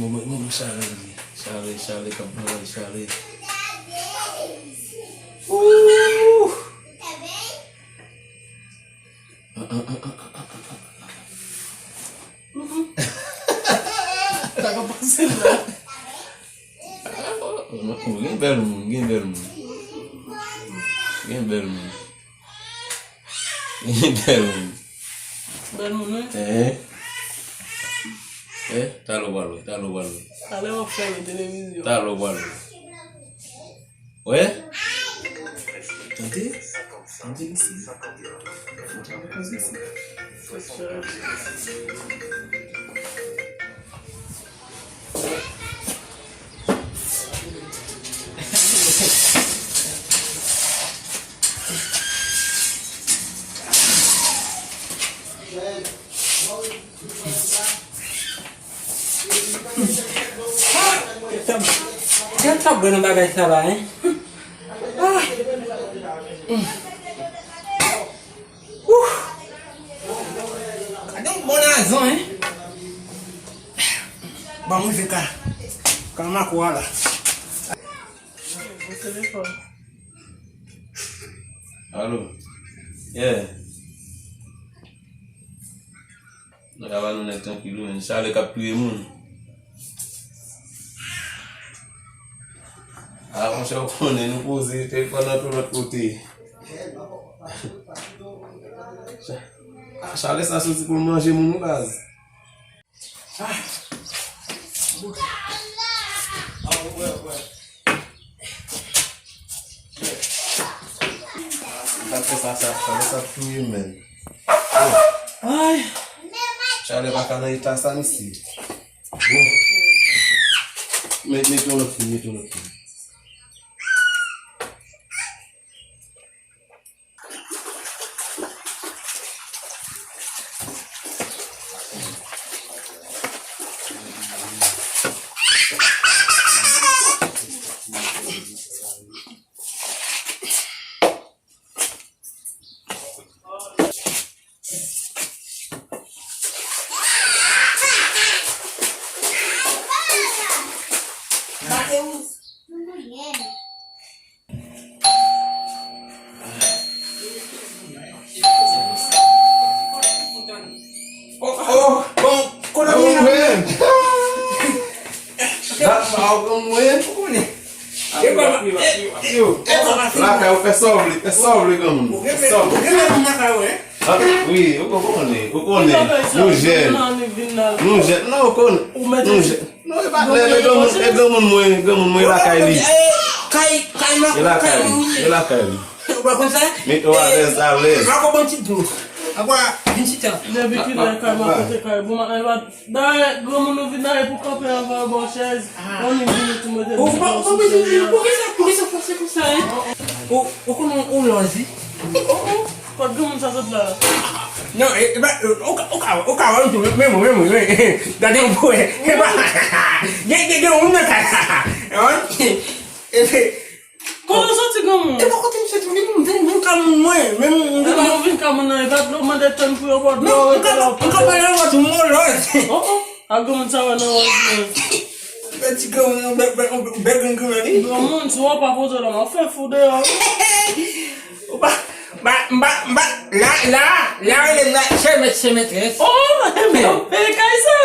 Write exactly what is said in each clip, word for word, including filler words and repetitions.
Mwen, mwen, mwen, mwen, chale, chale, chale, k ap travay, chale. Ooh! Sa ka pase la. Ou gen bèl moun, gen bèl moun. Gen bèl moun. Gen bèl moun. Bèl moun, wi. Eh. Eh, talè w pral wè, talè w pral wè. Talè w ap fèmen televizyon. Talè w pral wè. Wè? Tande? Tande isi. Tande koze isi. Gen tab bwen nan bagay sa la, hein? Ah. Ouh. Gade yon bon nazon, hein? Ban m rive ka, ka Marco a la. Alo. Yeah. Nou ka ba nou nèg trankil wi, men chalè k ap touye moun. A, monchè, ou konnen, nou poze, telefòn nan tou lòt kote. Cha-, a, chalè sa soti pou l manje moun wi baz. Ah. Sa fè sa, sa, sa, sa touye m, men. Ay. Chalè pa ka nan eta sa, mesye. Bon. Met, met yon lòt fim, met yon lòt fim. Oh, oh, bon, kote w ye la? Dat sa w konn mwen. Ou konnen. Lakay ou fè sa w vle, fè sa w vle granmoun. Fè sa w vle. Ah, wi, ou konnen, ou konnen. Nou jèn. Nou jèn. Non, ou konnen. Nou jèn. Non, e pa, e, e granmoun, e granmoun mwen, granmoun mwen lakay li. Kay, kay Marco, e lakay li, e lakay li. Ou pa konn sa? Mete w alèz, alèz. Marco, bon ti dlo. Apa, vin chita. Depi kilè kay Marco te kay bon maten, e pa, dayè, granmoun ou vin la, e pou kanpe anvan yon bò chèz. Ou vin vin tou mete. Ou pa, ou pa bezwen, poukisa, poukisa fòse konsa, hein? Ou, ou konnen ou lòz wi. Oh, oh. Kot granmoun sa sot la? Non, e, e pa, e, ou ka, ou ka, ou ka wè m tou, men mwen, men mwen, men, gade yon pwen, e pa, gen, gen, gen yon moun nan kay la. Kote w soti granmoun? E pa kote m soti, vin, vin, vin ka moun mwen, men m, m, e pa, nou vin ka moun nan, e pa dlo mande tann pou yo bò dlo, non, m ka, m ka pale anba tou, m lòz. Oh, oh. A granmoun sa wè nan wòz mwen. Bèl ti granmoun, bèl, bèl, bèl grann granmoun li. Granmoun, si w pa poze la, m ap fè fou deyò. Ou pa, ba, m pa, m pa, la, la, la, rele m la, chè mèt, chè mètrès. Oh, men, men, kay sa.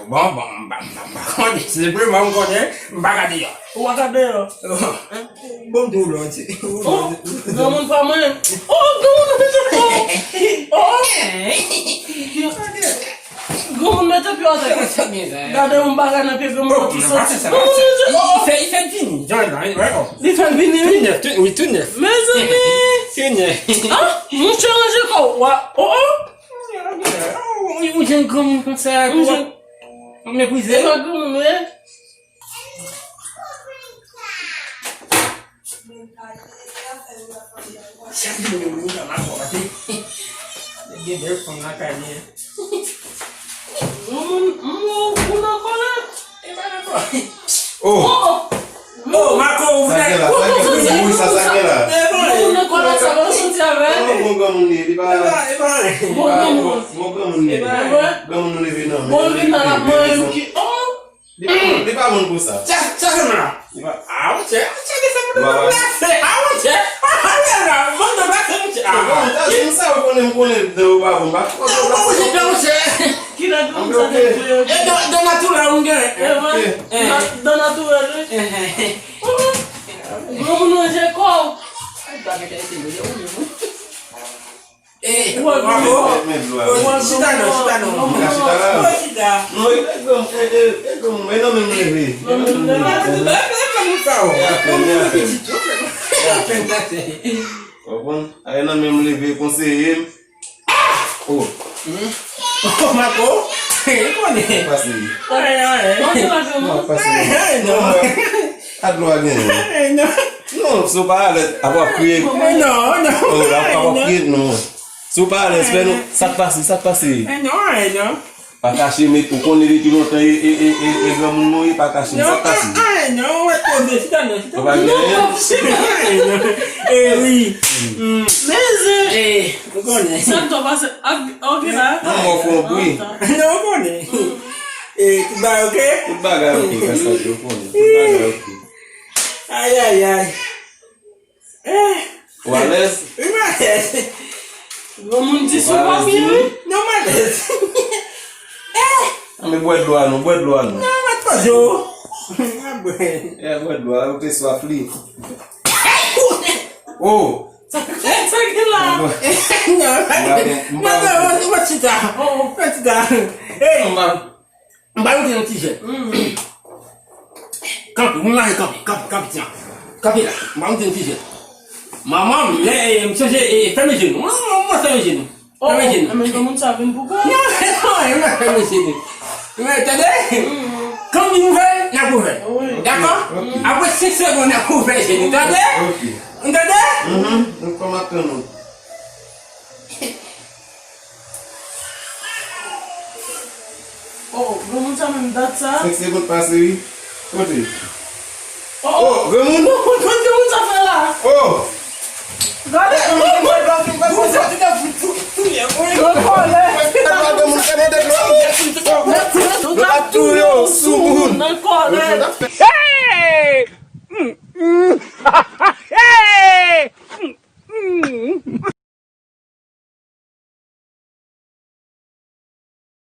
Bon, bon, m pa, m pa, m pa konnen. Senpleman, m konnen, m pa ka deyò. Ou pa ka deyò? Bon, m tou lòd. Oh, granmoun pa mwen. Oh, granmoun mete pye. Oh. Granmoun mete pye atè. Gade yon bagay nan pye granmoun ki soti. Granmoun mete. Li fè, li fè vini. Li fè vini, wi. Tou nèf, tou, wi, tou nèf. Mezanmi. Tou nèf. Ah, mouche ranje kò w. Wa, oh, oh. Ou, ou jwenn granmoun konsa, ou meprize. E pa granmoun, wi. Chak jou nou mouda makò, pase. Gen bèl fanm lakay li. Moun, moun, moun nan kòlèt. E pa nan kòlèt. Oh. Oh, oh. Oh, Marco, ou fè. Sa gen la, sa gen la. Wi, sa, sa gen la. Moun nan kòlèt, sa pa soti avè. Oh, bon granmoun li, li pa. E pa, e pa. Bon granmoun. Bon granmoun li. E pa. Granmoun nou leve nan men. Bon, li nan la, mwen, ki, oh. Li pa moun, li pa moun pou sa. Tchè, tchè, tchè, la. Li pa, ah, monchè, monchè, de sa moun nan plase. Ah, monchè. Ah, la, la, moun nan plase, monchè. Ah, bon, ta di m sa, ou konnen, m konnen, de ou pa bon, ba. Ah, bon, monchè, monchè. Ki nan granmoun sa te dwe. E dan, dan natirèl, moun gen. E vre. Dan, dan natirèl, wi. Granmoun manje kò. Ay, pa gen ete, men, ou menm. Eh, bravo. Chita non, chita non. Ou ka chita la. Ou chita. Non, e, e, e, e, e, e, non, menm leve. Non, menm leve. E apèn, e apèn. Konprann? E nan menm leve, konseye m. Oh. Oh, Marco. E konnen. Pase. Ay, ay. Non, pase. Ay, non. A dlo a genyen. Ay, non. Non, si w pa alèz, ap w ap kriye. Non, non. Oh, la, ap w ap kriye, non. Si w pa alèz, fè nou, sa k pase, sa k pase? Eh non, eh non. Pa kache, men ou konnen depi lontan e, e, e, e, e granmoun mwen ye, pa kache, sa k pase? Non, eh, eh, non, ou wè koze, chita non, chita non. Ou pa gen anyen? Non, chita, eh, non. Eh, wi. Mm. Men, eh, ou konnen. Sa k t ap pase? Ah, ok, la. Non, mwen fè yon bri. Non, ou konnen. Eh, tout bagay ok? Tout bagay ok, Kastanje, ou konnen. Tout bagay ok. Ay, ay, ay. Eh. Ou alèz? Wi, m alèz. Granmoun di sou papye, wi. Non, m alèz. Eh. Ann bwè dlo a nou, bwè dlo a nou. Non, mèt poze w. Mwen bwè. Eh, bwè dlo a, ou te swaf li. Oh. Sa, sa, sa ki la? Non, non, non, non, chita. Oh, oh. Chita. Hey. M ba nou te yon ti jèt. Kanpe, moun la kanpe, kanpe, kanpe, tian. Kanpe la, m ba nou te yon ti jèt. Manman, m, eh, eh, m chanje, eh, fèmen je nou. Mwen, mwen, mwen fèmen je nou. Fèmen je nou. Oh, men granmoun sa vin pou kò. Non, non, mwen fèmen je nou. Mwen, tande? Kan m di ouvè, n ap ouvè. Wi. Dakò? Ok. Apre senk segonn, n ap ouvè je nou. Tande? Ok. Ou tande? Mhm. Nou kòm ap tann nou. Oh, granmoun sa menm dat sa. Senk segonn pase, wi. Kote? Oh, oh, granmoun. Oh, kote granmoun sa fè la? Oh. Gade, granmoun sa te fou, fou, fou, fou, fou. Granmoun, gade, granmoun, gade, granmoun. Yo t ap touye w, soumoun. Nan kòlèt. Hey! Mm, mm.